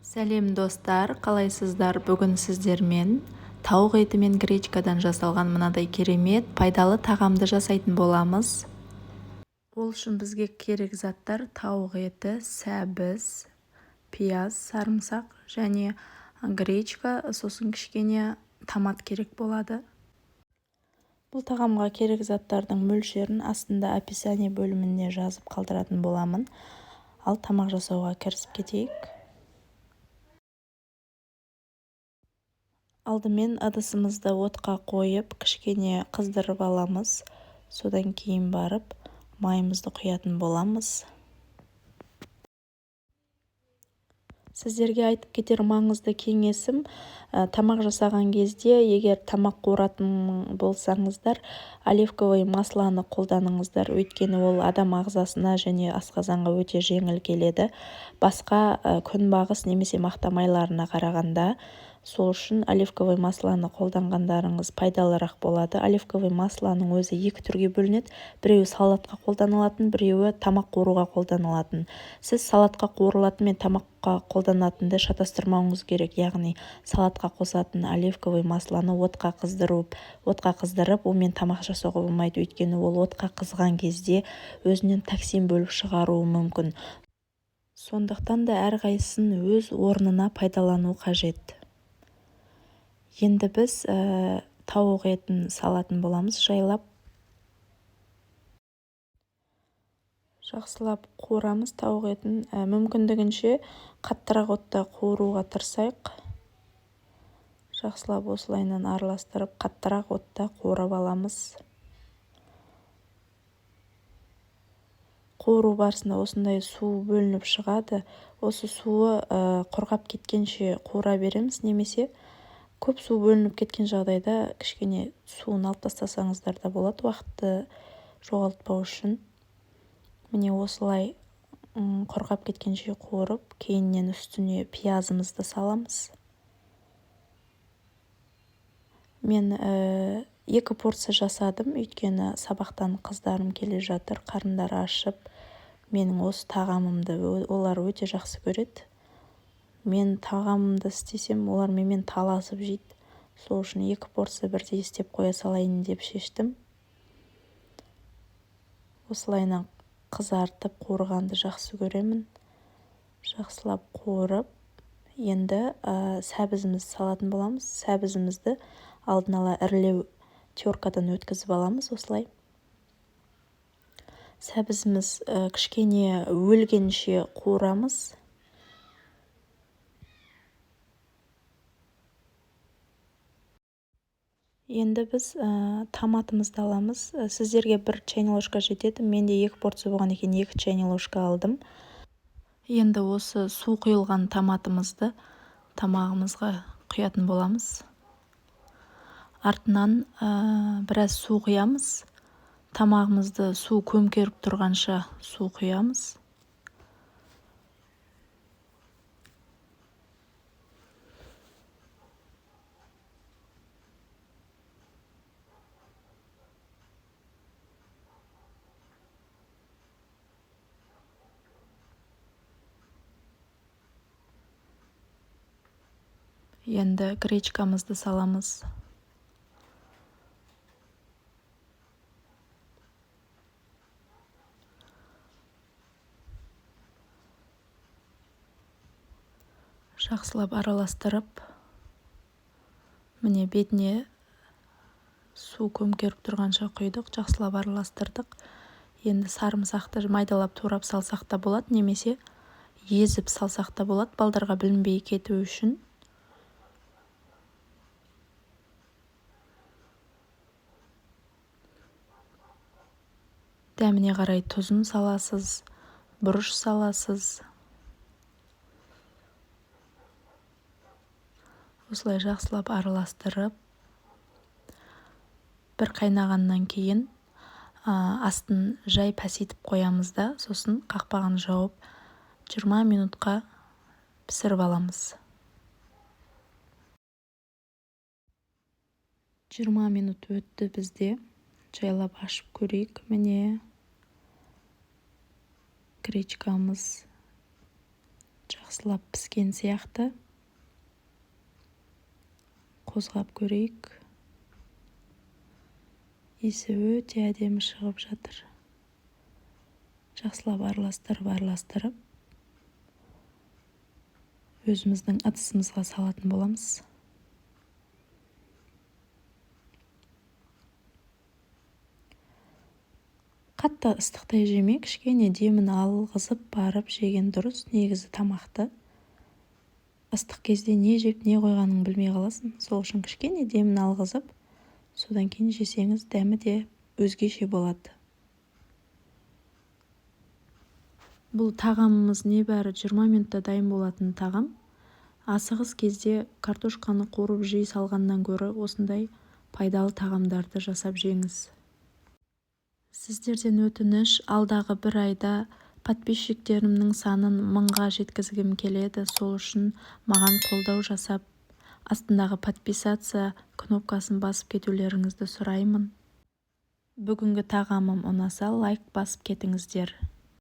Сәлем, достар! Қалайсыздар? Бүгін сіздермен тауық еті мен гречкадан жасалған мынадай керемет пайдалы тағамды жасайтын боламыз. Ол үшін бізге керек заттар: тауық еті, сәбіз, пияз, сарымсақ және гречка, сосын кішкене томат керек болады. Бұл тағамға керек заттардың мөлшерін астында описание бөліміне жазып қалдыратын боламын. Ал тамақ жасауға кірісіп кетейік. Алдымен ыдысымызды отқа қойып, кішкене қыздырып аламыз. Содан кейін барып майымызды құятын боламыз. Сіздерге айтып кетер маңызды кеңесім: тамақ жасаған кезде, егер тамақ қуыратын болсаңыздар, оливковый маслоны қолданыңыздар. Өйткені ол адам ағзасына және асқазанға өте жеңіл келеді басқа күнбағыс немесе мақта майларына қарағанда. Сол үшін оливковый маслоны қолданғандарыңыз пайдалырақ болады. Оливковый маслоның өзі екі түрге бөлінеді: біреуі салатқа қолданылатын, біреуі тамақ қуыруға қолданылатын. Сіз салатқа қуырылатын мен тамаққа қолданатынды шатастырмауыңыз керек. Яғни салатқа қосатын оливковый маслоны отқа қыздырып, онымен тамақ жасауға болмайды, өйткені ол отқа қызған кезде өзінен токсин бөліп шығаруы мүмкін. Сондықтан да әрқайсысын өз орнына пайдалану қажет. Енді біз тауық етін салатын боламыз жайлап. Жақсылап қуырамыз тауық етін. Мүмкіндігінше қаттырақ отта қуыруға тырысайық. Жақсылап осылайынан араластырып, қаттырақ отта қуырып аламыз. Қуыру барысында осындай су бөлініп шығады. Осы суы құрғап кеткенше қуыра береміз немесе көп су бөлініп кеткен жағдайда кішкене суын алып тастасаңыздар да болады, уақытты жоғалтпау үшін. Міне, осылай құрғап кеткенше қуырып, кейіннен үстіне пиязымызды саламыз. Мен екі порция жасадым, өйткені сабақтан қыздарым келе жатыр, қарындары ашып. Менің осы тағамымды олар өте жақсы көреді. Мен тағамымды істесем, олар менімен таласып жейді. Сол үшін екі порция бірдей істеп қоя салайын деп шештім. Осылайынан қызартып қуырғанды жақсы көремін. Жақсылап қуырып, енді сәбізімізді салатын боламыз. Сәбізімізді алдын ала ірілеу теркадан өткізіп аламыз осылай. Сәбізіміз кішкене өлгенше қуырамыз. Енді біз томатымызды аламыз. Сіздерге бір чайный ложка жетеді. Менде екі порция болған екен, 2 чайный ложка алдым. Енді осы су құйылған томатымызды тамағымызға құятын боламыз. Артынан біраз су құямыз. Тамағымызды су көмкеріп тұрғанша су құямыз. Енді гречкамызды саламыз. Жақсылап араластырып, міне, бетіне су көмкеріп тұрғанша құйдық, жақсылап араластырдық. Енді сарымсақты майдалап турап салсақ та болады немесе езіп салсақ та болады, балдарға білінбей кету үшін. Дәміне қарай тұзын саласыз, бұрыш саласыз. Осылай жақсылап араластырып, бір қайнағаннан кейін астын жай пәсейтіп қоямыз да, сосын қақпағын жауып, 20 минутқа пісіріп аламыз. 20 минут өтті бізде. Жайлап ашып көрейік. Міне, гречкамыз Жақсылап піскен сияқты. Қозғап көрейік. Иісі өте әдемі шығып жатыр. Жақсылап араластырып, өзіміздің ыдысымызға салатын боламыз. Қатты ыстықтай жемей, кішкене демін алғызып барып жеген дұрыс. Негізі тамақты ыстық кезде не жеп, не қойғанын білмей қаласың. Сол үшін кішкене демін алғызып, содан кейін жесеңіз, дәмі де өзгеше болады. Бұл тағамымыз небәрі 20 минутта дайын болатын тағам. Асығыс кезде картошканы қуырып жей салғаннан гөрі осындай пайдалы тағамдарды жасап жеңіз. Сіздерден өтініш, алдағы бір айда подписчиктерімнің санын 1000-ға жеткізгім келеді. Сол үшін маған қолдау жасап, астындағы подписаться кнопкасын басып кетулеріңізді сұраймын. Бүгінгі тағамым ұнаса, лайк басып кетіңіздер.